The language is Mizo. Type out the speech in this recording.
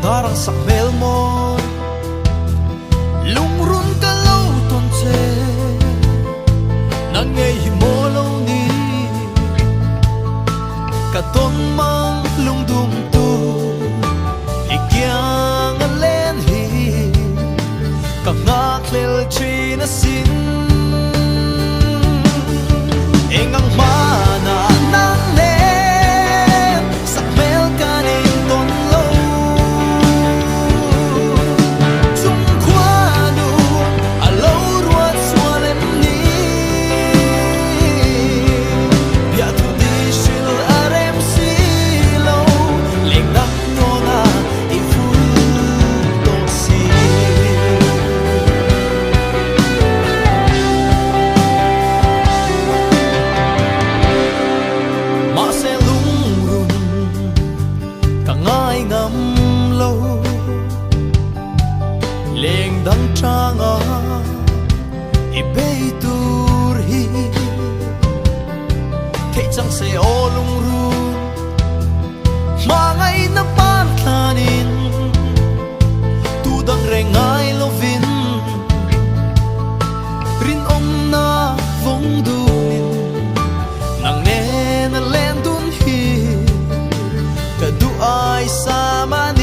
Darang sak hmel mawi Lungrun ka lo tawn che Nang ngei hi maw lo ni Ka tawn mang lungdum tu I kiang a len hi Ka nghakhlel thin asin Eng ang hmanah nang nen Sak hmel kan intawn lo Chung khuanu a lo ruat sual em ni Biathu di hril a rem si lo Leng dang tawna i vul tawh si. Mahse lungrun ka ngai ngam lo Leng dang tanga i bei tur hi Theih chang se aw lungrun Hmangaihna par thlanin tu dang reng ngai lovin Rinawmna vawng dunin nang nena len dun hi ka duh ai sam a ni.